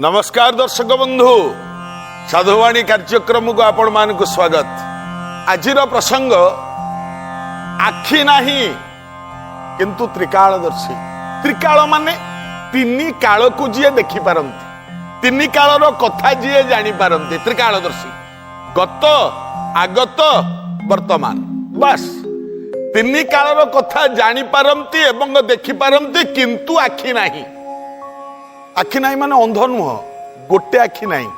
ନମସ୍କାର ଦର୍ଶକ ବନ୍ଧୁ, ସାଧୁବାଣୀ କାର୍ଯ୍ୟକ୍ରମକୁ ଆପଣମାନଙ୍କୁ ସ୍ୱାଗତ। ଆଜିର ପ୍ରସଙ୍ଗ, ଆଖି ନାହିଁ କିନ୍ତୁ ତ୍ରିକାଳଦର୍ଶୀ। ତ୍ରିକାଳ ମାନେ ତିନି କାଳକୁ ଯିଏ ଦେଖିପାରନ୍ତି, ତିନି କାଳର କଥା ଯିଏ ଜାଣିପାରନ୍ତି, ତ୍ରିକାଳଦର୍ଶୀ। ଗତ, ଆଗତ, ବର୍ତ୍ତମାନ, ବାସ୍ ତିନି କାଳର କଥା ଜାଣିପାରନ୍ତି ଏବଂ ଦେଖିପାରନ୍ତି, କିନ୍ତୁ ଆଖି ନାହିଁ। ଆଖି ନାହିଁ ମାନେ ଅନ୍ଧ ନୁହଁ, ଗୋଟେ ଆଖି ନାହିଁ।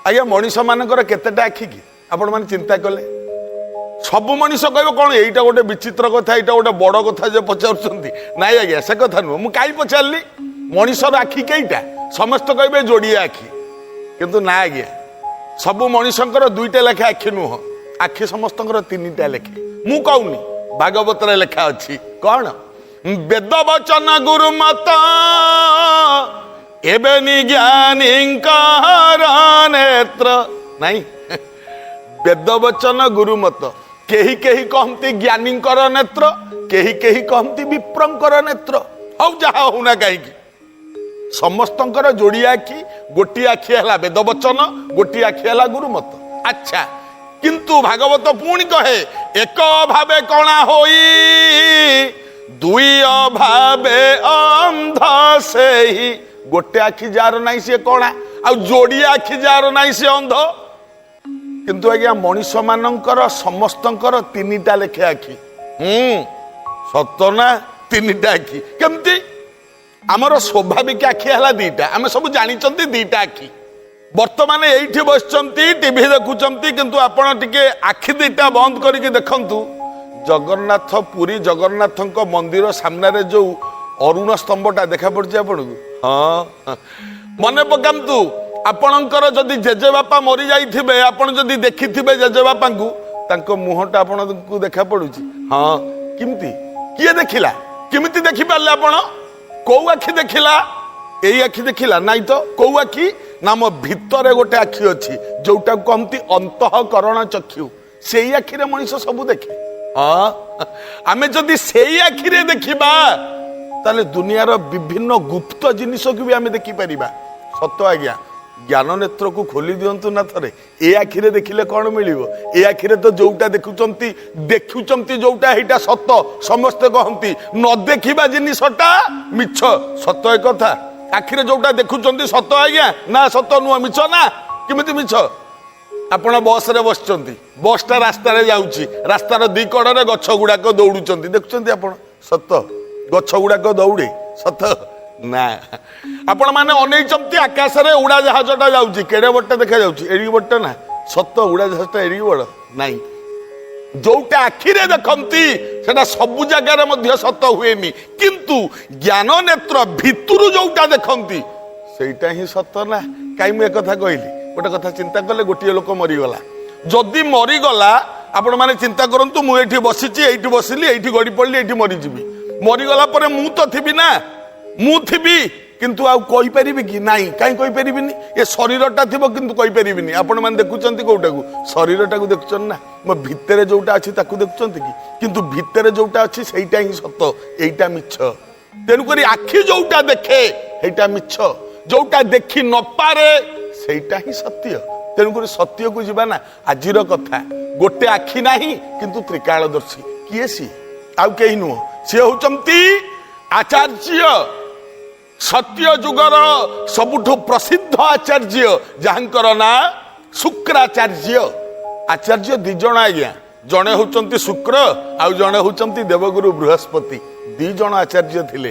ଆଜ୍ଞା, ମଣିଷମାନଙ୍କର କେତେଟା ଆଖି କି? ଆପଣମାନେ ଚିନ୍ତା କଲେ ସବୁ ମଣିଷ କହିବ, କ'ଣ ଏଇଟା ଗୋଟେ ବିଚିତ୍ର କଥା, ଏଇଟା ଗୋଟେ ବଡ଼ କଥା ଯେ ପଚାରୁଛନ୍ତି। ନାଇଁ ଆଜ୍ଞା, ସେ କଥା ନୁହଁ। ମୁଁ କାହିଁ ପଚାରିଲି ମଣିଷର ଆଖି କେଇଟା? ସମସ୍ତେ କହିବେ ଯୋଡ଼ିଏ ଆଖି, କିନ୍ତୁ ନା ଆଜ୍ଞା, ସବୁ ମଣିଷଙ୍କର ଦୁଇଟା ଲେଖା ଆଖି ନୁହଁ, ଆଖି ସମସ୍ତଙ୍କର ତିନିଟା ଲେଖେ। ମୁଁ କହୁନି, ଭାଗବତରେ ଲେଖା ଅଛି। କ'ଣ? ବେଦ ବଚନ ଗୁରୁମତ ଏବେ ଜ୍ଞାନୀଙ୍କର ନେତ୍ର ନାଇଁ। ବେଦ ବଚନ ଗୁରୁମତ, କେହି କେହି କହନ୍ତି ଜ୍ଞାନୀଙ୍କର ନେତ୍ର, କେହି କେହି କହନ୍ତି ବିପ୍ରଙ୍କର ନେତ୍ର। ହଉ, ଯାହା ହଉନା କାହିଁକି, ସମସ୍ତଙ୍କର ଯୋଡ଼ିଏ ଆଖି। ଗୋଟିଏ ଆଖି ହେଲା ବେଦ ବଚନ, ଗୋଟିଏ ଆଖି ହେଲା ଗୁରୁମତ। ଆଚ୍ଛା, କିନ୍ତୁ ଭାଗବତ ପୁଣି କହେ, ଏକ ଭାବେ କଣା ହୋଇ ଦୁଇ ଅଭାବେ ଅନ୍ଧ ସେହି। ଗୋଟେ ଆଖି ଯାହାର ନାହିଁ ସିଏ କଣା, ଆଉ ଯୋଡ଼ିଏ ଆଖି ଯାହାର ନାହିଁ ସିଏ ଅନ୍ଧ। କିନ୍ତୁ ଆଜ୍ଞା, ମଣିଷ ମାନଙ୍କର ସମସ୍ତଙ୍କର ତିନିଟା ଲେଖେ ଆଖି। ସତ ନା? ତିନିଟା ଆଖି କେମିତି? ଆମର ସ୍ୱାଭାବିକ ଆଖି ହେଲା ଦିଟା, ଆମେ ସବୁ ଜାଣିଛନ୍ତି ଦିଟା ଆଖି। ବର୍ତ୍ତମାନ ଏଇଠି ବସିଛନ୍ତି, ଟିଭି ଦେଖୁଛନ୍ତି, କିନ୍ତୁ ଆପଣ ଟିକେ ଆଖି ଦିଟା ବନ୍ଦ କରିକି ଦେଖନ୍ତୁ, ଜଗନ୍ନାଥ, ପୁରୀ ଜଗନ୍ନାଥଙ୍କ ମନ୍ଦିର ସାମ୍ନାରେ ଯୋଉ ଅରୁଣ ସ୍ତମ୍ଭଟା ଦେଖା ପଡୁଛି ଆପଣଙ୍କୁ? ହଁ, ମନେ ପକାନ୍ତୁ, ଆପଣଙ୍କର ଯଦି ଜେଜେବାପା ମରି ଯାଇଥିବେ, ଆପଣ ଯଦି ଦେଖିଥିବେ ଜେଜେବାପାଙ୍କୁ, ତାଙ୍କ ମୁହଁଟା ଆପଣଙ୍କୁ ଦେଖା ପଡୁଛି? ହଁ, କେମିତି? କିଏ ଦେଖିଲା? କେମିତି ଦେଖିପାରିଲେ ଆପଣ? କୋଉ ଆଖି ଦେଖିଲା? ଏଇ ଆଖି ଦେଖିଲା? ନାଇଁ ତ। କୋଉ ଆଖି ନା, ମୋ ଭିତରେ ଗୋଟେ ଆଖି ଅଛି, ଯୋଉଟାକୁ କହନ୍ତି ଅନ୍ତଃକରଣ ଚକ୍ଷୁ। ସେଇ ଆଖିରେ ମଣିଷ ସବୁ ଦେଖେ। ହଁ, ଆମେ ଯଦି ସେଇ ଆଖିରେ ଦେଖିବା, ତାହେଲେ ଦୁନିଆର ବିଭିନ୍ନ ଗୁପ୍ତ ଜିନିଷକୁ ବି ଆମେ ଦେଖିପାରିବା। ସତ ଆଜ୍ଞା, ଜ୍ଞାନ ନେତ୍ରକୁ ଖୋଲି ଦିଅନ୍ତୁ ନା ଥରେ। ଏ ଆଖିରେ ଦେଖିଲେ କ'ଣ ମିଳିବ? ଏ ଆଖିରେ ତ ଯୋଉଟା ଦେଖୁଛନ୍ତି, ଦେଖୁଛନ୍ତି ଯୋଉଟା, ହେଇଟା ସତ ସମସ୍ତେ କହନ୍ତି। ନ ଦେଖିବା ଜିନିଷଟା ମିଛ। ସତ ଏ କଥା? ଆଖିରେ ଯୋଉଟା ଦେଖୁଛନ୍ତି ସତ ଆଜ୍ଞା? ନା, ସତ ନୁହଁ, ମିଛ ନା। କେମିତି ମିଛ? ଆପଣ ବସରେ ବସିଛନ୍ତି, ବସଟା ରାସ୍ତାରେ ଯାଉଛି, ରାସ୍ତାର ଦି କଡ଼ରେ ଗଛ ଗୁଡାକ ଦୌଡୁଛନ୍ତି, ଦେଖୁଛନ୍ତି ଆପଣ? ସତ ଗଛ ଗୁଡାକ ଦୌଡେ? ସତ ନା? ଆପଣ ମାନେ ଅନେଇଛନ୍ତି, ଆକାଶରେ ଉଡାଜାହାଜଟା ଯାଉଛି, କେଡେ ବଡ଼ଟା ଦେଖାଯାଉଛି, ଏଡ଼ିକି ବଡ଼ଟା ନା? ସତ ଉଡାଜାହାଜଟା ଏଡ଼ିକି ବଡ଼? ନାଇଁ। ଯୋଉଟା ଆଖିରେ ଦେଖନ୍ତି ସେଟା ସବୁ ଜାଗାରେ ମଧ୍ୟ ସତ ହୁଏନି, କିନ୍ତୁ ଜ୍ଞାନ ନେତ୍ର ଭିତରୁ ଯୋଉଟା ଦେଖନ୍ତି ସେଇଟା ହିଁ ସତ ନା। କାହିଁ ମୁଁ ଏକଥା କହିଲି? ଗୋଟେ କଥା ଚିନ୍ତା କଲେ, ଗୋଟିଏ ଲୋକ ମରିଗଲା। ଯଦି ମରିଗଲା, ଆପଣମାନେ ଚିନ୍ତା କରନ୍ତୁ, ମୁଁ ଏଇଠି ବସିଛି, ଏଇଠି ବସିଲି, ଏଇଠି ଗଡ଼ି ପଡ଼ିଲି, ଏଇଠି ମରିଯିବି। ମରିଗଲା ପରେ ମୁଁ ତ ଥିବି ନା? ମୁଁ ଥିବି, କିନ୍ତୁ ଆଉ କହିପାରିବି କି? ନାଇଁ। କାହିଁ କହିପାରିବିନି? ଏ ଶରୀରଟା ଥିବ, କିନ୍ତୁ କହିପାରିବିନି। ଆପଣମାନେ ଦେଖୁଛନ୍ତି କୋଉଟାକୁ? ଶରୀରଟାକୁ ଦେଖୁଛନ୍ତି ନା? ମୋ ଭିତରେ ଯୋଉଟା ଅଛି ତାକୁ ଦେଖୁଛନ୍ତି କି? କିନ୍ତୁ ଭିତରେ ଯୋଉଟା ଅଛି ସେଇଟା ହିଁ ସତ, ଏଇଟା ମିଛ। ତେଣୁକରି ଆଖି ଯୋଉଟା ଦେଖେ ସେଇଟା ମିଛ, ଯୋଉଟା ଦେଖି ନପାରେ ସେଇଟା ହିଁ ସତ୍ୟ। ତେଣୁକରି ସତ୍ୟକୁ ଯିବା ନା। ଆଜିର କଥା, ଗୋଟେ ଆଖି ନାହିଁ କିନ୍ତୁ ତ୍ରିକାଳଦର୍ଶୀ। କିଏ ସିଏ? ଆଉ କେହି ନୁହଁ, ସିଏ ହଉଛନ୍ତି ଆଚାର୍ଯ୍ୟ, ସତ୍ୟ ଯୁଗର ସବୁଠୁ ପ୍ରସିଦ୍ଧ ଆଚାର୍ଯ୍ୟ, ଯାହାଙ୍କର ନାଁ ଶୁକ୍ରାଚାର୍ଯ୍ୟ। ଆଚାର୍ଯ୍ୟ ଦି ଜଣ ଆଜ୍ଞା, ଜଣେ ହଉଛନ୍ତି ଶୁକ୍ର ଆଉ ଜଣେ ହଉଛନ୍ତି ଦେବଗୁରୁ ବୃହସ୍ପତି। ଦି ଜଣ ଆଚାର୍ଯ୍ୟ ଥିଲେ।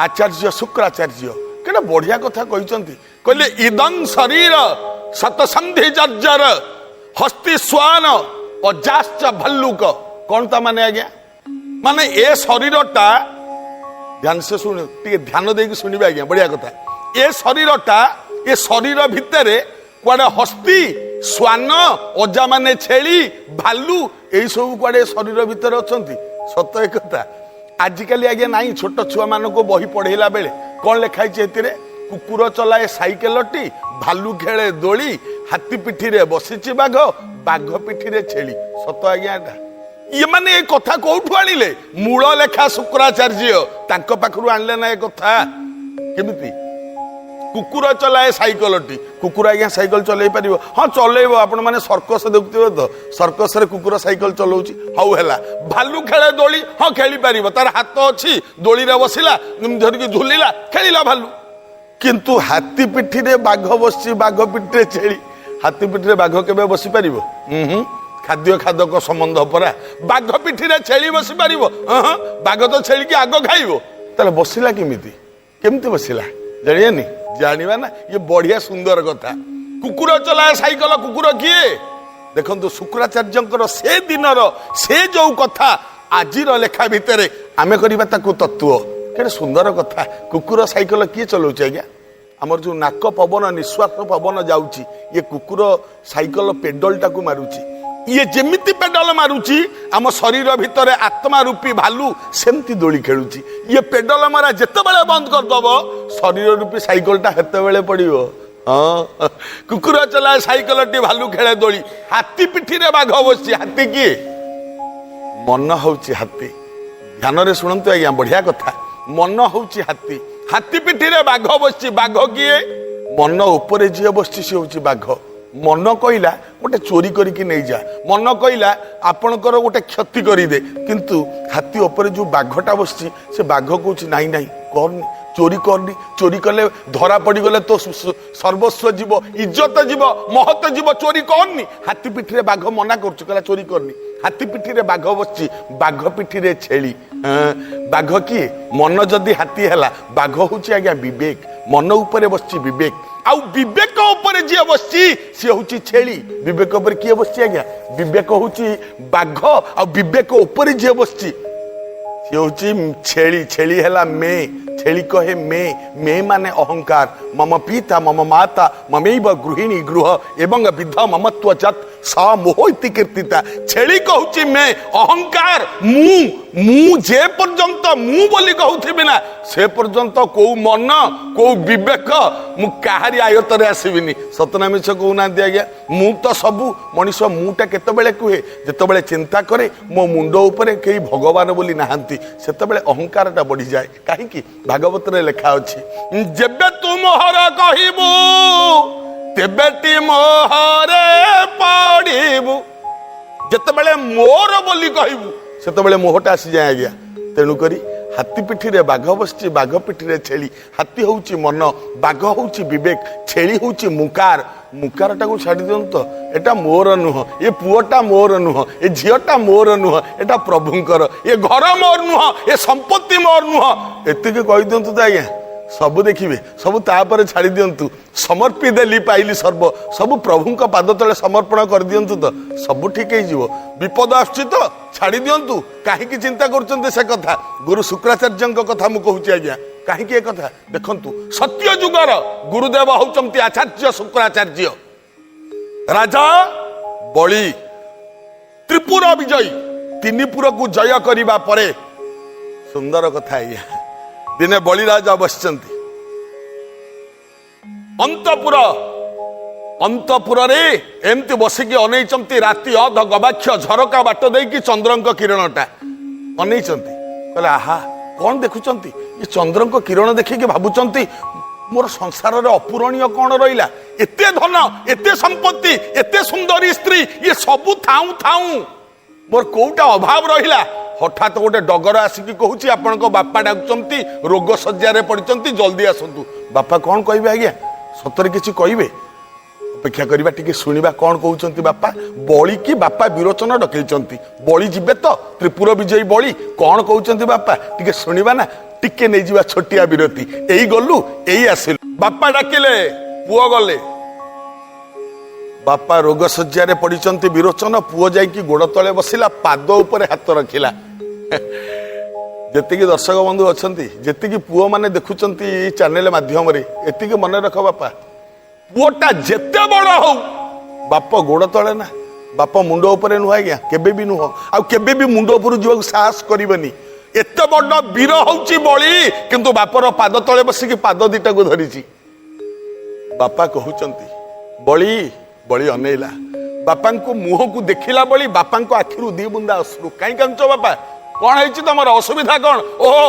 ଆଚାର୍ଯ୍ୟ ଶୁକ୍ରାଚାର୍ଯ୍ୟ କେତେ ବଢିଆ କଥା କହିଛନ୍ତି। କହିଲେ, ଇଦଂ ଶରୀର ଶତସନ୍ଧି ଜର୍ଜର ହସ୍ତି ଶ୍ୱାନ ଅଜାଶ୍ଚ ଭଲ୍ଲୁକ। କଣ ତା ମାନେ ଆଜ୍ଞା? ମାନେ ଏ ଶରୀରଟା, ଧ୍ୟାନ ସେ ଶୁଣ, ଟିକେ ଧ୍ୟାନ ଦେଇକି ଶୁଣିବେ ଆଜ୍ଞା, ବଢିଆ କଥା। ଏ ଶରୀରଟା, ଏ ଶରୀର ଭିତରେ କୁଆଡେ ହସ୍ତି, ଶ୍ୱାନ, ଅଜା ମାନେ ଛେଳି, ଭାଲୁ, ଏଇ ସବୁ କୁଆଡେ ଶରୀର ଭିତରେ ଅଛନ୍ତି। ସତ ଏ କଥା? ଆଜିକାଲି ଆଜ୍ଞା ନାହିଁ, ଛୋଟ ଛୁଆମାନଙ୍କୁ ବହି ପଢେଇଲା ବେଳେ କଣ ଲେଖା ହେଇଛି ଏଥିରେ? କୁକୁର ଚଲାଏ ସାଇକେଲଟି, ଭାଲୁ ଖେଳେ ଦୋଳି, ହାତୀ ପିଠିରେ ବସିଛି ବାଘ, ବାଘ ପିଠିରେ ଛେଳି। ସତ ଆଜ୍ଞା ଏଟା? ଇଏମାନେ ଏ କଥା କୋଉଠୁ ଆଣିଲେ? ମୂଳ ଲେଖା ଶୁକ୍ରାଚାର୍ଯ୍ୟ, ତାଙ୍କ ପାଖରୁ ଆଣିଲେ ନା ଏ କଥା? କେମିତି? କୁକୁର ଚଲାଏ ସାଇକେଲଟି। କୁକୁର ଆଜ୍ଞା ସାଇକେଲ ଚଲେଇ ପାରିବ? ହଁ, ଚଲେଇବ। ଆପଣମାନେ ସର୍କସ ଦେଖୁଥିବେ ତ, ସର୍କସରେ କୁକୁର ସାଇକେଲ ଚଲାଉଛି। ହଉ ହେଲା। ଭାଲୁ ଖେଳେ ଦୋଳି। ହଁ, ଖେଳିପାରିବ, ତାର ହାତ ଅଛି, ଦୋଳିରେ ବସିଲା, ଧରିକି ଝୁଲିଲା, ଖେଳିଲା ଭାଲୁ। କିନ୍ତୁ ହାତୀ ପିଠିରେ ବାଘ ବସିଛି, ବାଘ ପିଠିରେ ଛେଳି। ହାତୀ ପିଠିରେ ବାଘ କେବେ ବସିପାରିବ? ହୁଁ, ଖାଦ୍ୟ ଖାଦକ ସମ୍ବନ୍ଧ ପରା। ବାଘ ପିଠିରେ ଛେଳି ବସି ପାରିବ? ହଁ, ବାଘ ତ ଛେଳିକି ଆଗ ଖାଇବ। ତାହେଲେ ବସିଲା କେମିତି? କେମିତି ବସିଲା ଜାଣିବାନି? ଜାଣିବା ନା, ଇଏ ବଢିଆ ସୁନ୍ଦର କଥା। କୁକୁର ଚଲାଏ ସାଇକେଲ, କୁକୁର କିଏ? ଦେଖନ୍ତୁ, ଶୁକ୍ରାଚାର୍ଯ୍ୟଙ୍କର ସେ ଦିନର ସେ ଯୋଉ କଥା ଆଜିର ଲେଖା ଭିତରେ ଆମେ କରିବା ତାକୁ ତତ୍ତ୍ୱ। କେତେ ସୁନ୍ଦର କଥା। କୁକୁର ସାଇକେଲ କିଏ ଚଲାଉଛି ଆଜ୍ଞା? ଆମର ଯୋଉ ନାକ ପବନ, ନିଶ୍ୱାସ ପବନ ଯାଉଛି, ଇଏ କୁକୁର ସାଇକେଲ ପେଡଲଟାକୁ ମାରୁଛି। ଇଏ ଯେମିତି ପେଡଲ ମାରୁଛି, ଆମ ଶରୀର ଭିତରେ ଆତ୍ମା ରୂପୀ ଭାଲୁ ସେମିତି ଦୋଳି ଖେଳୁଛି। ଇଏ ପେଡଲ ମାରା ଯେତେବେଳେ ବନ୍ଦ କରିଦବ, ଶରୀର ରୂପୀ ସାଇକେଲଟା ସେତେବେଳେ ପଡିବ। ହଁ, କୁକୁର ଚଲାଏ ସାଇକେଲଟି, ଭାଲୁ ଖେଳେ ଦୋଳି। ହାତୀ ପିଠିରେ ବାଘ ବସିଛି। ହାତୀ କିଏ? ମନ ହଉଛି ହାତୀ। ଧ୍ୟାନରେ ଶୁଣନ୍ତୁ ଆଜ୍ଞା, ବଢିଆ କଥା। ମନ ହଉଛି ହାତୀ, ହାତୀ ପିଠିରେ ବାଘ ବସିଛି। ବାଘ କିଏ? ମନ ଉପରେ ଯିଏ ବସିଛି ସେ ହଉଛି ବାଘ। ମନ କହିଲା ଗୋଟେ ଚୋରି କରିକି ନେଇଯା, ମନ କହିଲା ଆପଣଙ୍କର ଗୋଟେ କ୍ଷତି କରିଦେ, କିନ୍ତୁ ହାତୀ ଉପରେ ଯୋଉ ବାଘଟା ବସିଛି ସେ ବାଘ କହୁଛି ନାଇଁ ନାଇଁ, କରନି, ଚୋରି କରନି, ଚୋରି କଲେ ଧରା ପଡ଼ିଗଲେ ତୋ ସର୍ବସ୍ୱ ଯିବ, ଇଜ୍ଜତ ଯିବ, ମହତ ଯିବ, ଚୋରି କରନି। ହାତୀ ପିଠିରେ ବାଘ ମନା କରୁଛି, କହିଲା ଚୋରି କରନି। ହାତୀ ପିଠିରେ ବାଘ ବସିଛି, ବାଘ ପିଠିରେ ଛେଳି। ବାଘ କିଏ? ମନ ଯଦି ହାତୀ ହେଲା, ବାଘ ହଉଛି ଆଜ୍ଞା ବିବେକ। ମନ ଉପରେ ବସିଛି ବିବେକ, ଆଉ ବିବେକ ଉପରେ ଯିଏ ବସିଛି ସିଏ ହଉଛି ଛେଳି। ବିବେକ ଉପରେ କିଏ ବସିଛି ଆଜ୍ଞା? ବିବେକ ହଉଛି ବାଘ, ଆଉ ବିବେକ ଉପରେ ଯିଏ ବସିଛି ସିଏ ହଉଛି ଛେଳି। ଛେଳି ହେଲା ମେ। ଛେଳି କହେ ମେ। ମେ ମାନେ ଅହଙ୍କାର। ମମ ପିତା ମମ ମାତା ମମୈବ ଗୃହିଣୀ ଗୃହ ଏବଂ ବିଧ ମମତ୍ୱ ଯତ୍ ସା ମୋହ ଇତି କୀର୍ତ୍ତିତା। ଛେଳି କହୁଛି ମେ, ଅହଙ୍କାର, ମୁଁ। ମୁଁ ଯେ ପର୍ଯ୍ୟନ୍ତ ମୁଁ ବୋଲି କହୁଥିବି ନା, ସେ ପର୍ଯ୍ୟନ୍ତ କୋଉ ମନ କୋଉ ବିବେକ ମୁଁ କାହାରି ଆୟତରେ ଆସିବିନି। ସତ ନା ମିଛ କହୁନାହାନ୍ତି ଆଜ୍ଞା? ମୁଁ ତ ସବୁ ମଣିଷ। ମୁଁଟା କେତେବେଳେ କୁହେ? ଯେତେବେଳେ ଚିନ୍ତା କରେ ମୋ ମୁଣ୍ଡ ଉପରେ କେହି ଭଗବାନ ବୋଲି ନାହାନ୍ତି, ସେତେବେଳେ ଅହଙ୍କାରଟା ବଢିଯାଏ। କାହିଁକି? ଭାଗବତରେ ଲେଖା ଅଛି, ଯେବେ ତୁ ମୋହର କହିବୁ ତେବେଟି ମୋହରେ ପଡ଼ିବୁ। ଯେତେବେଳେ ମୋର ବୋଲି କହିବୁ ସେତେବେଳେ ମୋହଟା ଆସିଯାଏ ଆଜ୍ଞା। ତେଣୁକରି ହାତୀ ପିଠିରେ ବାଘ ବସିଛି, ବାଘ ପିଠିରେ ଛେଳି। ହାତୀ ହଉଛି ମନ, ବାଘ ହଉଛି ବିବେକ, ଛେଳି ହଉଛି ମୁକାର। ମୁକାରଟାକୁ ଛାଡ଼ି ଦିଅନ୍ତୁ ତ, ଏଟା ମୋର ନୁହଁ, ଏ ପୁଅଟା ମୋର ନୁହଁ, ଏ ଝିଅଟା ମୋର ନୁହଁ, ଏଟା ପ୍ରଭୁଙ୍କର, ଏ ଘର ମୋର ନୁହଁ, ଏ ସମ୍ପତ୍ତି ମୋର ନୁହଁ, ଏତିକି କହିଦିଅନ୍ତୁ ତ ଆଜ୍ଞା, ସବୁ ଦେଖିବେ, ସବୁ ତାପରେ ଛାଡ଼ି ଦିଅନ୍ତୁ। ସମର୍ପି ଦେଲି ପାଇଲି ସର୍ବ, ସବୁ ପ୍ରଭୁଙ୍କ ପାଦ ତଳେ ସମର୍ପଣ କରିଦିଅନ୍ତୁ ତ, ସବୁ ଠିକ ହେଇଯିବ। ବିପଦ ଆସୁଛି ତ ଛାଡ଼ି ଦିଅନ୍ତୁ, କାହିଁକି ଚିନ୍ତା କରୁଛନ୍ତି ସେ କଥା? ଗୁରୁ ଶୁକ୍ରାଚାର୍ଯ୍ୟଙ୍କ କଥା ମୁଁ କହୁଛି ଆଜ୍ଞା। କାହିଁକି ଏ କଥା? ଦେଖନ୍ତୁ, ସତ୍ୟ ଯୁଗର ଗୁରୁଦେବ ହଉଛନ୍ତି ଆଚାର୍ଯ୍ୟ ଶୁକ୍ରାଚାର୍ଯ୍ୟ। ରାଜା ବଳି ତ୍ରିପୁର ବିଜୟୀ, ତିନିପୁରକୁ ଜୟ କରିବା ପରେ, ସୁନ୍ଦର କଥା ଆଜ୍ଞା, ଦିନେ ବଳିରାଜା ବସିଛନ୍ତି ଅନ୍ତପୁର। ଅନ୍ତପୁରରେ ଏମିତି ବସିକି ଅନେଇଛନ୍ତି, ରାତି ଅଧ ଗବାକ୍ଷ, ଝରକା ବାଟ ଦେଇକି ଚନ୍ଦ୍ରଙ୍କ କିରଣଟା ଅନେଇଛନ୍ତି। କହିଲେ ଆହା, କଣ ଦେଖୁଛନ୍ତି? ଏ ଚନ୍ଦ୍ରଙ୍କ କିରଣ ଦେଖିକି ଭାବୁଛନ୍ତି ମୋର ସଂସାରରେ ଅପୂରଣୀୟ କଣ ରହିଲା? ଏତେ ଧନ, ଏତେ ସମ୍ପତ୍ତି, ଏତେ ସୁନ୍ଦରୀ ସ୍ତ୍ରୀ, ଇଏ ସବୁ ଥାଉଁ ଥାଉଁ ମୋର କୋଉଟା ଅଭାବ ରହିଲା? ହଠାତ୍ ଗୋଟେ ଡଗର ଆସିକି କହୁଛି ଆପଣଙ୍କ ବାପା ଡାକୁଛନ୍ତି, ରୋଗ ଶଯ୍ୟାରେ ପଡ଼ିଛନ୍ତି, ଜଲ୍ଦି ଆସନ୍ତୁ। ବାପା କଣ କହିବେ ଆଜ୍ଞା? ସତରେ କିଛି କହିବେ? ଅପେକ୍ଷା କରିବା, ଟିକେ ଶୁଣିବା କଣ କହୁଛନ୍ତି ବାପା। ବଳିକି ବାପା ବିରୋଚନ ଡକେଇଛନ୍ତି, ବଳି ଯିବେ ତ, ତ୍ରିପୁର ବିଜୟୀ ବଳି। କଣ କହୁଛନ୍ତି ବାପା ଟିକେ ଶୁଣିବା ନା? ଟିକେ ନେଇଯିବା ଛୋଟିଆ ବିରତି। ଏଇ ଗଲୁ, ଏଇ ଆସିଲୁ। ବାପା ଡାକିଲେ, ପୁଅ ଗଲେ। ବାପା ରୋଗ ଶଯ୍ୟାରେ ପଡ଼ିଛନ୍ତି ବିରୋଚନ। ପୁଅ ଯାଇକି ଗୋଡ଼ ତଳେ ବସିଲା, ପାଦ ଉପରେ ହାତ ରଖିଲା। ଯେତିକି ଦର୍ଶକ ବନ୍ଧୁ ଅଛନ୍ତି, ଯେତିକି ପୁଅମାନେ ଦେଖୁଛନ୍ତି ଏଇ ଚ୍ୟାନେଲ ମାଧ୍ୟମରେ, ଏତିକି ମନେ ରଖ ବାପା, ପୁଅଟା ଯେତେ ବଡ଼ ହଉ ବାପ ଗୋଡ଼ ତଳେ ନା, ବାପ ମୁଣ୍ଡ ଉପରେ ନୁହଁ ଆଜ୍ଞା, କେବେ ବି ନୁହଁ। ଆଉ କେବେ ବି ମୁଣ୍ଡ ଉପରୁ ଯିବାକୁ ସାହସ କରିବନି। ଏତେ ବଡ଼ ବୀର ହଉଛି ବଳି, କିନ୍ତୁ ବାପର ପାଦ ତଳେ ବସିକି ପାଦ ଦିଟାକୁ ଧରିଛି। ବାପା କହୁଛନ୍ତି ବଳି। ବଳି ଅନେଇଲା ବାପାଙ୍କୁ, ମୁହଁକୁ ଦେଖିଲା ବଳି, ବାପାଙ୍କ ଆଖିରୁ ଦି ବୁନ୍ଦା ଅଶ୍ରୁ। କାହିଁ କାନ୍ଦୁଛ ବାପା? କଣ ହେଇଛି ତମର? ଅସୁବିଧା କଣ? ଓହୋ,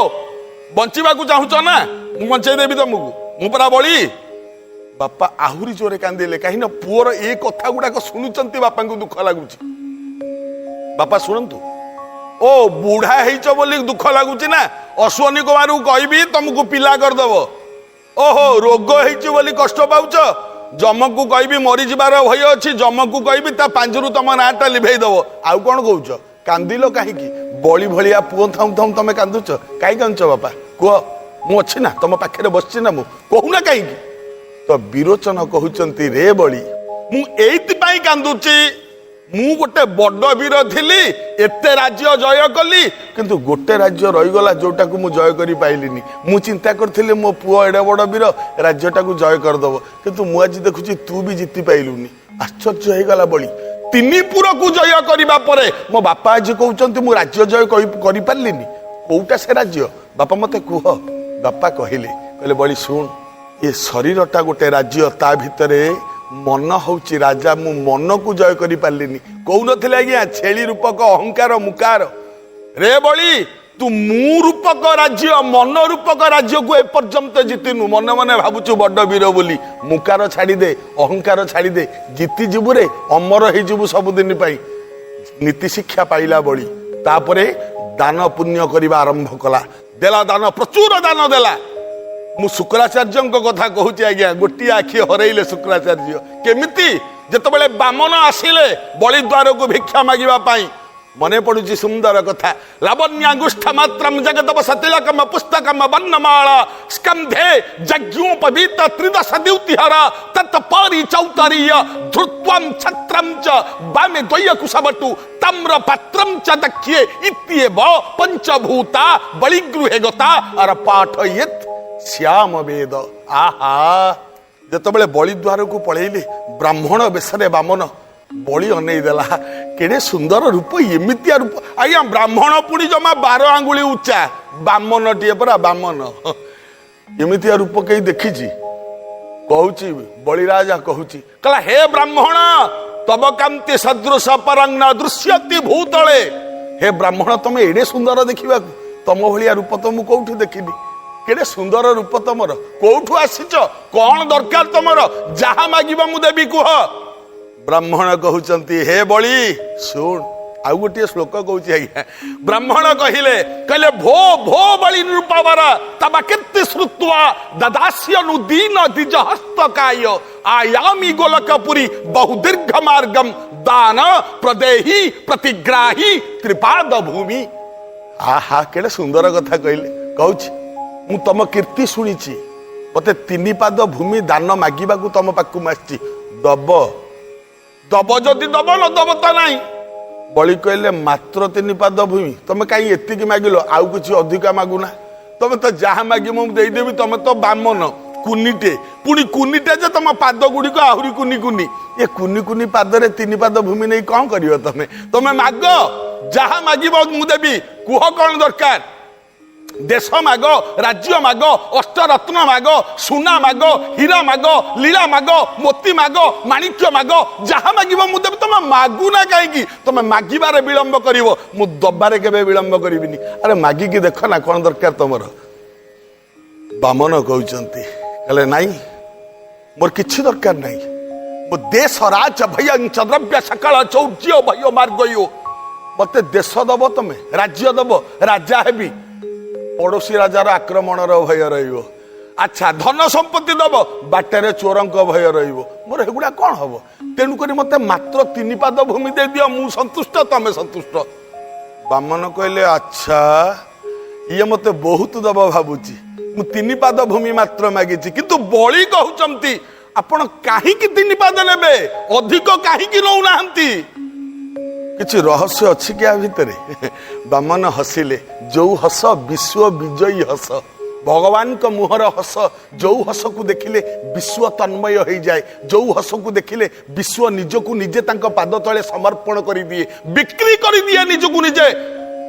ବଞ୍ଚିବାକୁ ଚାହୁଁଛ ନା? ମୁଁ ବଞ୍ଚେଇ ଦେବି ତମକୁ, ମୁଁ ପରା ବଳି। ବାପା ଆହୁରି ଜୋରେ କାନ୍ଦିଲେ, କାହିଁକି ନା ପୁଅର ଏ କଥା ଗୁଡାକ ଶୁଣୁଛନ୍ତି, ବାପାଙ୍କୁ ଦୁଃଖ ଲାଗୁଛି। ବାପା ଶୁଣନ୍ତୁ, ଓ ବୁଢା ହେଇଛ ବୋଲି ଦୁଃଖ ଲାଗୁଛି ନା? ଅଶ୍ୱିନୀ କୁମାରକୁ କହିବି ତମକୁ ପିଲା କରିଦବ। ଓହୋ, ରୋଗ ହେଇଛି ବୋଲି କଷ୍ଟ ପାଉଛ? ଯମକୁ କହିବି ମରିଯିବାର ଭୟ ଅଛି, ଯମକୁ କହିବି ତା ପାଞ୍ଜିରୁ ତମ ନାଁଟା ଲିଭେଇ ଦବ। ଆଉ କଣ କହୁଛ? କାନ୍ଦିଲ କାହିଁକି? ବଳି ଭଳିଆ ପୁଅ ଥାଉଁ ଥାଉଁ ତମେ କାନ୍ଦୁଛ? କାହିଁ କାନ୍ଦୁଛ ବାପା କୁହ? ମୁଁ ଅଛି ନା, ତମ ପାଖରେ ବସିଛି ନା, ମୁଁ କହୁନା କାହିଁକି? ତ ବିରୋଚନ କହୁଛନ୍ତି, ରେ ବଳି, ମୁଁ ଏଇଥିପାଇଁ କାନ୍ଦୁଛି, ମୁଁ ଗୋଟେ ବଡ ବୀର ଥିଲି, ଏତେ ରାଜ୍ୟ ଜୟ କଲି, କିନ୍ତୁ ଗୋଟେ ରାଜ୍ୟ ରହିଗଲା ଯୋଉଟାକୁ ମୁଁ ଜୟ କରିପାଇଲିନି। ମୁଁ ଚିନ୍ତା କରିଥିଲି ମୋ ପୁଅ ଏଡେ ବଡ ବୀର, ରାଜ୍ୟଟାକୁ ଜୟ କରିଦବ, କିନ୍ତୁ ମୁଁ ଆଜି ଦେଖୁଛି ତୁ ବି ଜିତି ପାଇଲୁନି। ଆଶ୍ଚର୍ଯ୍ୟ ହେଇଗଲା ବଳି। ତିନି ପୁରକୁ ଜୟ କରିବା ପରେ ମୋ ବାପା ଆଜି କହୁଛନ୍ତି ମୁଁ ରାଜ୍ୟ ଜୟ କରିପାରିଲିନି। କୋଉଟା ସେ ରାଜ୍ୟ ବାପା ମତେ କୁହ। ବାପା କହିଲେ, କହିଲେ ବଳି ଶୁଣ, ଏ ଶରୀରଟା ଗୋଟେ ରାଜ୍ୟ, ତା ଭିତରେ ମନ ହଉଛି ରାଜା, ମୁଁ ମନକୁ ଜୟ କରିପାରିଲିନି। କହୁନଥିଲେ ଆଜ୍ଞା ଛେଳି ରୂପକ ଅହଙ୍କାର ମୁକାର। ରେ ବଳି, ତୁ ମୁଁ ରୂପକ ରାଜ୍ୟ, ମନ ରୂପକ ରାଜ୍ୟକୁ ଏପର୍ଯ୍ୟନ୍ତ ଜିତିନୁ। ମନେ ମନେ ଭାବୁଛୁ ବଡ ବୀର ବୋଲି, ମୁକାର ଛାଡ଼ିଦେ, ଅହଙ୍କାର ଛାଡ଼ିଦେ, ଜିତିଯିବୁ ରେ, ଅମର ହେଇଯିବୁ ସବୁଦିନ ପାଇଁ। ନୀତି ଶିକ୍ଷା ପାଇଲା ବଳି। ତାପରେ ଦାନ ପୁଣ୍ୟ କରିବା ଆରମ୍ଭ କଲା, ଦେଲା ଦାନ, ପ୍ରଚୁର ଦାନ ଦେଲା। ମୁଁ ଶୁକ୍ରାଚାର୍ଯ୍ୟଙ୍କ କଥା କହୁଛି ଆଜ୍ଞା, ଗୋଟିଏ ଆଖି ହରେଇଲେ ଶୁକ୍ରାଚାର୍ଯ୍ୟ। କେମିତି? ଯେତେବେଳେ ବାମନ ଆସିଲେ ବଳିଦ୍ୱାରକୁ ଭିକ୍ଷା ମାଗିବା ପାଇଁ, ମନେ ପଡୁଛି ସୁନ୍ଦର କଥା। ଲାବଣ୍ୟାଙ୍ଗୁଷ୍ଠ ମାତ୍ରମ ଜଗତବ ସତିଲକମ ପୁସ୍ତକମ ବର୍ଣ୍ଣମାଳା ସ୍କନ୍ଧେ ଯଜ୍ଞୋପବୀତ ତ୍ରିଦଶ ଦ୍ୟୁତିହର ତତ୍ପରି ଚୌତରୀୟ ଧୃତ୍ୱಂ ଛତ୍ରಂ ଚ ବାମେ ଦ୍ୱୟ କୁଶବଟୁ ତାମ୍ର ପାତ୍ରಂ ଚ ଦକ୍ଷେ ଇତ୍ୟେବ ପଞ୍ଚଭୂତା ବଳିଗୃହେ ଗତା ଅର ପାଠୟେତ୍ ଶ୍ୟାମ ବେଦ। ଆହା, ଯେତେବେଳେ ବଳିଦ୍ୱାରକୁ ପଳେଇଲେ ବ୍ରାହ୍ମଣ ବେଶରେ ବାମନ, ବଳି ଅନେଇ ଦେଲା, କେଡ଼େ ସୁନ୍ଦର ରୂପ, ଏମିତିଆ ରୂପ ଆଜ୍ଞା। ବ୍ରାହ୍ମଣ ପୁଣି ଜମା 12 ଆଙ୍ଗୁଳି ଉଚ୍ଚା, ବାମନଟିଏ ପରା ବାମନ, ଏମିତିଆ ରୂପ କେହି ଦେଖିଛି? କହୁଛି ବଳିରାଜା କହୁଛି, କହିଲା ହେ ବ୍ରାହ୍ମଣ, ତବ କାନ୍ତି ସଦୃଶ ପରଂ ନ ଦୃଶ୍ୟତି ଭୂତଳେ। ହେ ବ୍ରାହ୍ମଣ, ତମେ ଏଡ଼େ ସୁନ୍ଦର ଦେଖିବାକୁ, ତମ ଭଳିଆ ରୂପ ତ ମୁଁ କୋଉଠି ଦେଖିନି। କେଡ଼େ ସୁନ୍ଦର ରୂପ ତମର, କୋଉଠୁ ଆସିଛ, କଣ ଦରକାର ତମର, ଯାହା ମାଗିବ ମୁଁ ଦେବି, କୁହ। ବ୍ରାହ୍ମଣ କହୁଛନ୍ତି, ହେ ବଳି ଶୁଣ, ଆଉ ଗୋଟିଏ ଶ୍ଲୋକ କହୁଛି ଆଜ୍ଞା। ବ୍ରାହ୍ମଣ କହିଲେ, କହିଲେ ଭୋ ଭୋ ବଳି ନୃପବର ତବ କୀର୍ତ୍ତି ଶ୍ରୁତ୍ୱା ଦଦାସ୍ୟନୁ ଦୀନ ଦ୍ୱିଜ ହସ୍ତକାୟ ଆୟାମି ଗୋଲକପୁରୀ ବହୁ ଦୀର୍ଘ ମାର୍ଗମ ଦାନ ପ୍ରଦେହି ପ୍ରତିଗ୍ରାହୀ ତ୍ରିପାଦ ଭୂମି। ଆହା, କେଡ଼େ ସୁନ୍ଦର କଥା କହିଲେ। କହୁଛି ମୁଁ ତମ କୀର୍ତ୍ତି ଶୁଣିଛି, ମତେ ତିନି ପାଦ ଭୂମି ଦାନ ମାଗିବାକୁ ତମ ପାଖକୁ ମୁଁ ଆସିଛି, ଦବ? ଦବ ଯଦି ଦବ, ନ ଦବ ତ ନାହିଁ। ବଳି କହିଲେ ମାତ୍ର ତିନି ପାଦ ଭୂମି, ତମେ କାହିଁ ଏତିକି ମାଗିଲ, ଆଉ କିଛି ଅଧିକା ମାଗୁନା? ତମେ ତ ଯାହା ମାଗିବ ମୁଁ ଦେଇଦେବି। ତମେ ତ ବାମନ କୁନିଟେ, ପୁଣି କୁନିଟେ ଯେ ତମ ପାଦ ଗୁଡ଼ିକ ଆହୁରି କୁନି କୁନି। ଏ କୁନି କୁନି ପାଦରେ ତିନି ପାଦ ଭୂମି ନେଇ କଣ କରିବ ତମେ? ତମେ ମାଗ, ଯାହା ମାଗିବ ମୁଁ ଦେବି, କୁହ କଣ ଦରକାର? ଦେଶ ମାଗ, ରାଜ୍ୟ ମାଗ, ଅଷ୍ଟରତ୍ନ ମାଗ, ସୁନା ମାଗ, ହୀରା ମାଗ, ଲୀଳା ମାଗ, ମୋତି ମାଗ, ମାଣିକ୍ୟ ମାଗ, ଯାହା ମାଗିବ ମୁଁ ଦେବି। ତମେ ମାଗୁନା କାହିଁକି? ତମେ ମାଗିବାରେ ବିଳମ୍ବ କରିବ, ମୁଁ ଦବାରେ କେବେ ବିଳମ୍ବ କରିବିନି। ଆରେ ମାଗିକି ଦେଖ ନା କଣ ଦରକାର ତମର। ବାମନ କହୁଛନ୍ତି, କହିଲେ ନାଇଁ ମୋର କିଛି ଦରକାର ନାହିଁ, ମୋ ଦେଶ ରାଜ ଭୟଂ ଦ୍ରବ୍ୟ ସକଳ ଚୌର୍ଯ୍ୟ ଭୟ ମାର୍ଗୟୋ। ମତେ ଦେଶ ଦବ, ତମେ ରାଜ୍ୟ ଦବ, ରାଜା ହେବି, ପଡ଼ୋଶୀ ରାଜାର ଆକ୍ରମଣର ଭୟ ରହିବ। ଆଚ୍ଛା, ଧନ ସମ୍ପତ୍ତି ଦବ, ବାଟରେ ଚୋରଙ୍କ ଭୟ ରହିବ, ମୋର ଏଗୁଡ଼ା କଣ ହବ? ତେଣୁକରି ମତେ ମାତ୍ର ତିନି ପାଦ ଭୂମି ଦେଇଦିଅ, ମୁଁ ସନ୍ତୁଷ୍ଟ, ତମେ ସନ୍ତୁଷ୍ଟ। ବାମନ କହିଲେ ଆଚ୍ଛା, ଇଏ ମତେ ବହୁତ ଦବ ଭାବୁଛି, ମୁଁ ତିନି ପାଦ ଭୂମି ମାତ୍ର ମାଗିଛି। କିନ୍ତୁ ବଳି କହୁଛନ୍ତି ଆପଣ କାହିଁକି ତିନି ପାଦ ନେବେ, ଅଧିକ କାହିଁକି ନଉନାହାନ୍ତି? କିଛି ରହସ୍ୟ ଅଛି କି ଆ ଭିତରେ? ବାମନ ହସିଲେ, ଯୋଉ ହସ ବିଶ୍ୱ ବିଜୟୀ ହସ, ଭଗବାନଙ୍କ ମୁହଁର ହସ, ଯୋଉ ହସକୁ ଦେଖିଲେ ବିଶ୍ୱ ତନ୍ମୟ ହେଇଯାଏ, ଯୋଉ ହସକୁ ଦେଖିଲେ ବିଶ୍ୱ ନିଜକୁ ନିଜେ ତାଙ୍କ ପାଦ ତଳେ ସମର୍ପଣ କରିଦିଏ, ବିକ୍ରି କରିଦିଏ ନିଜକୁ ନିଜେ।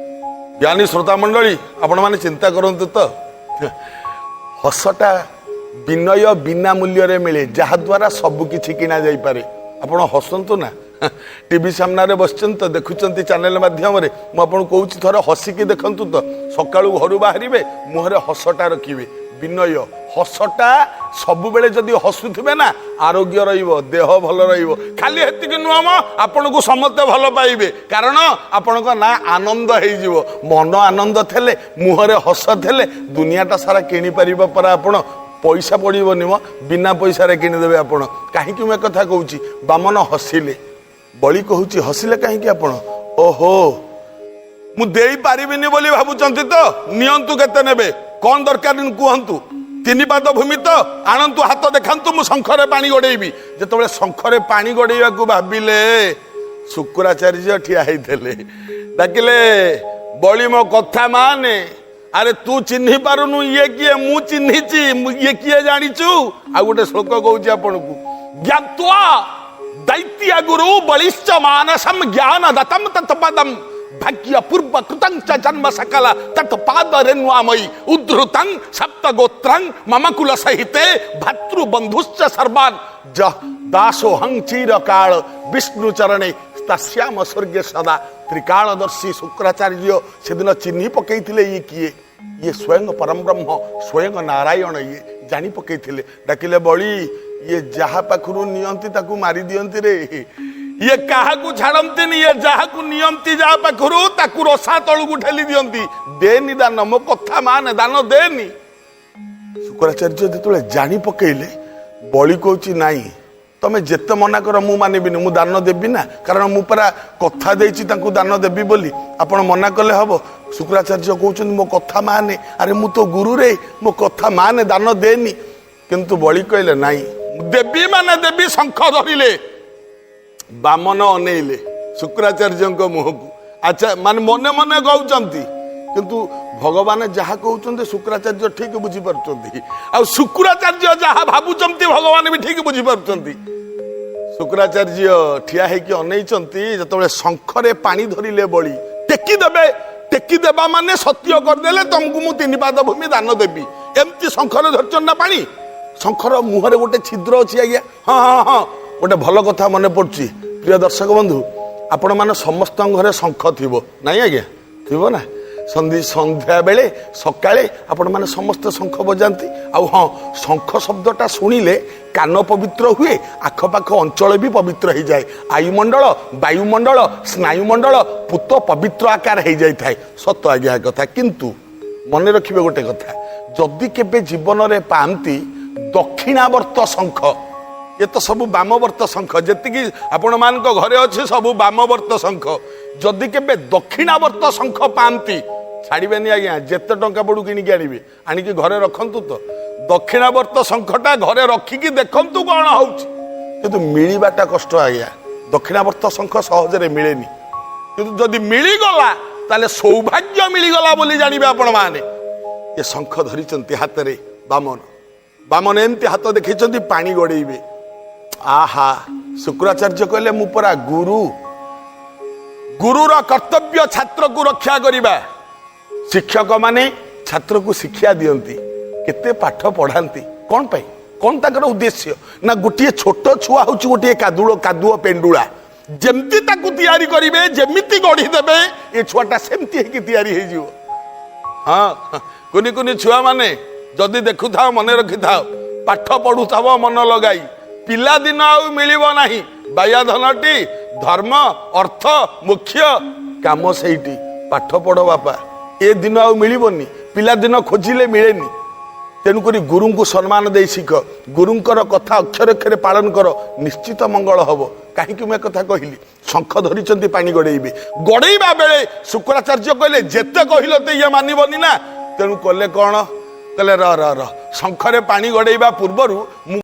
ଜ୍ଞାନୀ ଶ୍ରୋତା ମଣ୍ଡଳୀ, ଆପଣମାନେ ଚିନ୍ତା କରନ୍ତୁ ତ, ହସଟା ବିନୟ ବିନା ମୂଲ୍ୟରେ ମିଳେ, ଯାହାଦ୍ୱାରା ସବୁ କିଛି କିଣା ଯାଇପାରେ। ଆପଣ ହସନ୍ତୁ ନା, ଟିଭି ସାମ୍ନାରେ ବସିଛନ୍ତି ତ, ଦେଖୁଛନ୍ତି ଚ୍ୟାନେଲ ମାଧ୍ୟମରେ, ମୁଁ ଆପଣଙ୍କୁ କହୁଛି ଥରେ ହସିକି ଦେଖନ୍ତୁ ତ। ସକାଳୁ ଘରୁ ବାହାରିବେ, ମୁହଁରେ ହସଟା ରଖିବେ, ବିନୟ। ହସଟା ସବୁବେଳେ ଯଦି ହସୁଥିବେ ନା, ଆରୋଗ୍ୟ ରହିବ, ଦେହ ଭଲ ରହିବ। ଖାଲି ହେତିକି ନୁହଁ ମ, ଆପଣଙ୍କୁ ସମସ୍ତେ ଭଲ ପାଇବେ, କାରଣ ଆପଣଙ୍କ ନାଁ ଆନନ୍ଦ ହେଇଯିବ। ମନ ଆନନ୍ଦ ଥିଲେ, ମୁହଁରେ ହସ ଥିଲେ ଦୁନିଆଟା ସାରା କିଣିପାରିବ ପରା ଆପଣ। ପଇସା ପଡ଼ିବନି ମ, ବିନା ପଇସାରେ କିଣିଦେବେ ଆପଣ। କାହିଁକି ମୁଁ ଏକଥା କହୁଛି? ବାମନ ହସିଲେ, ବଳି କହୁଛି ହସିଲେ କାହିଁକି ଆପଣ? ଓହୋ, ମୁଁ ଦେଇପାରିବିନି ବୋଲି ଭାବୁଛନ୍ତି ତ? ନିଅନ୍ତୁ, କେତେ ନେବେ, କଣ ଦରକାର କୁହନ୍ତୁ। ତିନି ପାଦ ଭୂମି ତ? ଆଣନ୍ତୁ, ହାତ ଦେଖାନ୍ତୁ, ମୁଁ ଶଙ୍ଖରେ ପାଣି ଗଡେଇବି। ଯେତେବେଳେ ଶଙ୍ଖରେ ପାଣି ଗଡେଇବାକୁ ଭାବିଲେ, ଶୁକ୍ରାଚାର୍ଯ୍ୟ ଠିଆ ହେଇଥିଲେ, ଡାକିଲେ, ବଳି ମୋ କଥା ମାନେ। ଆରେ ତୁ ଚିହ୍ନି ପାରୁନୁ ଇଏ କିଏ? ମୁଁ ଚିହ୍ନିଛି ଇଏ କିଏ, ଜାଣିଛୁ? ଆଉ ଗୋଟେ ଶ୍ଲୋକ କହୁଛି ଆପଣଙ୍କୁ। ଜ୍ଞାତ୍ୱା ଦୈତ୍ୟ ଗୁରୁ ବଳିଶ୍ଚ ମାନସମ ଜ୍ଞାନ ଦତମ ତତ୍ପଦମ ଭାଗ୍ୟ ପୂର୍ବ କୃତଂ ଚ ଜନ୍ମ ସକଳ ତତ୍ପାଦ ରେଣ୍ୱାମୟୀ ଉద్ధୃତଂ ସପ୍ତ ଗୋତ୍ରଂ ମମ କୁଲ ସହିତେ ଭ୍ରାତୃ ବନ୍ଧୁଶ୍ଚ ସର୍ବାନ୍ ଯ ଦାସୋହଂ ଚିରକାଳ ବିଷ୍ଣୁ ଚରଣେ ସ୍ଥାସ୍ୟାମ ସ୍ୱର୍ଗେ ସଦା। ତ୍ରିକାଳଦର୍ଶୀ ଶୁକ୍ରାଚାର୍ଯ୍ୟ ସେଦିନ ଚିହ୍ନି ପକେଇଥିଲେ ଇଏ କିଏ। ଇଏ ସ୍ୱୟଂ ପରମ ବ୍ରହ୍ମ, ସ୍ୱୟଂ ନାରାୟଣ, ଇଏ ଜାଣି ପକେଇଥିଲେ। ଡାକିଲେ, ବଳି, ଇଏ ଯାହା ପାଖରୁ ନିଅନ୍ତି ତାକୁ ମାରି ଦିଅନ୍ତି ରେ। ଇଏ କାହାକୁ ଛାଡ଼ନ୍ତିନି। ଇଏ ଯାହାକୁ ନିଅନ୍ତି ଯାହା ପାଖରୁ, ତାକୁ ରସା ତଳକୁ ଠେଲି ଦିଅନ୍ତି। ଦେନି ଦାନ, ମୋ କଥା ମାନେ, ଦାନ ଦେନି। ଶୁକ୍ରାଚାର୍ଯ୍ୟ ଯେତେବେଳେ ଜାଣି ପକେଇଲେ, ବଳି କହୁଛି, ନାଇଁ, ତମେ ଯେତେ ମନା କର ମୁଁ ମାନିବିନି, ମୁଁ ଦାନ ଦେବି ନା, କାରଣ ମୁଁ ପରା କଥା ଦେଇଛି ତାଙ୍କୁ ଦାନ ଦେବି ବୋଲି। ଆପଣ ମନା କଲେ ହବ? ଶୁକ୍ରାଚାର୍ଯ୍ୟ କହୁଛନ୍ତି, ମୋ କଥା ମାନେ, ଆରେ ମୁଁ ତ ଗୁରୁରେ, ମୋ କଥା ମାନେ, ଦାନ ଦେନି। କିନ୍ତୁ ବଳି କହିଲେ, ନାଇଁ, ଦେବି ମାନେ ଦେବି। ଶଙ୍ଖ ଧରିଲେ। ବାମନ ଅନେଇଲେ ଶୁକ୍ରାଚାର୍ଯ୍ୟଙ୍କ ମୁହଁକୁ। ଆଚ୍ଛା, ମାନେ ମନେ ମନେ କହୁଛନ୍ତି, କିନ୍ତୁ ଭଗବାନ ଯାହା କହୁଛନ୍ତି ଶୁକ୍ରାଚାର୍ଯ୍ୟ ଠିକ ବୁଝିପାରୁଛନ୍ତି, ଆଉ ଶୁକ୍ରାଚାର୍ଯ୍ୟ ଯାହା ଭାବୁଛନ୍ତି ଭଗବାନ ବି ଠିକ ବୁଝିପାରୁଛନ୍ତି। ଶୁକ୍ରାଚାର୍ଯ୍ୟ ଠିଆ ହେଇକି ଅନେଇଛନ୍ତି। ଯେତେବେଳେ ଶଙ୍ଖରେ ପାଣି ଧରିଲେ ବଳି, ଟେକି ଦେବେ। ଟେକି ଦେବା ମାନେ ସତ୍ୟ କରିଦେଲେ ତମକୁ ମୁଁ ତିନି ପାଦ ଭୂମି ଦାନ ଦେବି। ଏମିତି ଶଙ୍ଖରେ ଧରିଛନ୍ତି ନା ପାଣି, ଶଙ୍ଖର ମୁହଁରେ ଗୋଟେ ଛିଦ୍ର ଅଛି ଆଜ୍ଞା। ହଁ ହଁ ହଁ, ଗୋଟେ ଭଲ କଥା ମନେ ପଡୁଛି। ପ୍ରିୟ ଦର୍ଶକ ବନ୍ଧୁ, ଆପଣମାନେ ସମସ୍ତଙ୍କ ଘରେ ଶଙ୍ଖ ଥିବ ନାଇଁ ଆଜ୍ଞା? ଥିବ ନା? ସନ୍ଧ୍ୟା ବେଳେ, ସକାଳେ ଆପଣମାନେ ସମସ୍ତେ ଶଙ୍ଖ ବଜାନ୍ତି। ଆଉ ହଁ, ଶଙ୍ଖ ଶବ୍ଦଟା ଶୁଣିଲେ କାନ ପବିତ୍ର ହୁଏ, ଆଖପାଖ ଅଞ୍ଚଳ ବି ପବିତ୍ର ହେଇଯାଏ। ଆୟୁମଣ୍ଡଳ, ବାୟୁମଣ୍ଡଳ, ସ୍ନାୟୁମଣ୍ଡଳ ପୁତ ପବିତ୍ର ଆକାର ହେଇଯାଇଥାଏ। ସତ ଆଜ୍ଞା ଏ କଥା। କିନ୍ତୁ ମନେ ରଖିବେ ଗୋଟେ କଥା, ଯଦି କେବେ ଜୀବନରେ ପାଆନ୍ତି ଦକ୍ଷିଣାବର୍ତ୍ତ ଶଙ୍ଖ, ଏ ତ ସବୁ ବାମବର୍ତ୍ତ ଶଙ୍ଖ, ଯେତିକି ଆପଣମାନଙ୍କ ଘରେ ଅଛି ସବୁ ବାମବର୍ତ୍ତ ଶଙ୍ଖ। ଯଦି କେବେ ଦକ୍ଷିଣାବର୍ତ୍ତ ଶଙ୍ଖ ପାଆନ୍ତି, ଛାଡ଼ିବେନି ଆଜ୍ଞା, ଯେତେ ଟଙ୍କା ପଡୁ କିଣିକି ଆଣିବେ, ଆଣିକି ଘରେ ରଖନ୍ତୁ ତ। ଦକ୍ଷିଣାବର୍ତ୍ତ ଶଙ୍ଖଟା ଘରେ ରଖିକି ଦେଖନ୍ତୁ କଣ ହଉଛି। କିନ୍ତୁ ମିଳିବାଟା କଷ୍ଟ ଆଜ୍ଞା, ଦକ୍ଷିଣାବର୍ତ୍ତ ଶଙ୍ଖ ସହଜରେ ମିଳେନି। କିନ୍ତୁ ଯଦି ମିଳିଗଲା ତାହେଲେ ସୌଭାଗ୍ୟ ମିଳିଗଲା ବୋଲି ଜାଣିବେ ଆପଣମାନେ। ଏ ଶଙ୍ଖ ଧରିଛନ୍ତି ହାତରେ ବାମନ। ବାମନ ଏମିତି ହାତ ଦେଖେଇଛନ୍ତି, ପାଣି ଗଡେଇବେ। ଆହା, ଶୁକ୍ରାଚାର୍ଯ୍ୟ କହିଲେ, ମୁଁ ପରା ଗୁରୁ। ଗୁରୁର କର୍ତ୍ତବ୍ୟ ଛାତ୍ରକୁ ରକ୍ଷା କରିବା। ଶିକ୍ଷକ ମାନେ ଛାତ୍ରକୁ ଶିକ୍ଷା ଦିଅନ୍ତି, କେତେ ପାଠ ପଢାନ୍ତି, କଣ ପାଇଁ? କଣ ତାଙ୍କର ଉଦ୍ଦେଶ୍ୟ? ନା, ଗୋଟିଏ ଛୋଟ ଛୁଆ ହଉଛି ଗୋଟିଏ କାଦୁଅ ପେଣ୍ଡୁଳା। ଯେମିତି ତାକୁ ତିଆରି କରିବେ, ଯେମିତି ଗଢିଦେବେ, ଏ ଛୁଆଟା ସେମିତି ହେଇକି ତିଆରି ହେଇଯିବ। ହଁ, କୁନି କୁନି ଛୁଆମାନେ ଯଦି ଦେଖୁଥାଅ, ମନେ ରଖିଥାଅ, ପାଠ ପଢୁଥାଅ ମନ ଲଗାଇ, ପିଲାଦିନ ଆଉ ମିଳିବ ନାହିଁ। ବାୟା ଧନଟି ଧର୍ମ ଅର୍ଥ ମୁଖ୍ୟ କାମ ସେଇଟି। ପାଠ ପଢ ବାପା, ଏ ଦିନ ଆଉ ମିଳିବନି। ପିଲାଦିନ ଖୋଜିଲେ ମିଳେନି। ତେଣୁକରି ଗୁରୁଙ୍କୁ ସମ୍ମାନ ଦେଇ ଶିଖ, ଗୁରୁଙ୍କର କଥା ଅକ୍ଷରେ ଅକ୍ଷରେ ପାଳନ କର, ନିଶ୍ଚିତ ମଙ୍ଗଳ ହବ। କାହିଁକି ମୁଁ କଥା କହିଲି? ଶଙ୍ଖ ଧରିଛନ୍ତି, ପାଣି ଗଡେଇବେ। ଗଡେଇବା ବେଳେ ଶୁକ୍ରାଚାର୍ଯ୍ୟ କହିଲେ, ଯେତେ କହିଲ ତ ଇଏ ମାନିବନି ନା। ତେଣୁ କଲେ କଣ? କହିଲେ, ର ର ର, ଶଙ୍ଖରେ ପାଣି ଗଡେଇବା ପୂର୍ବରୁ ମୁଁ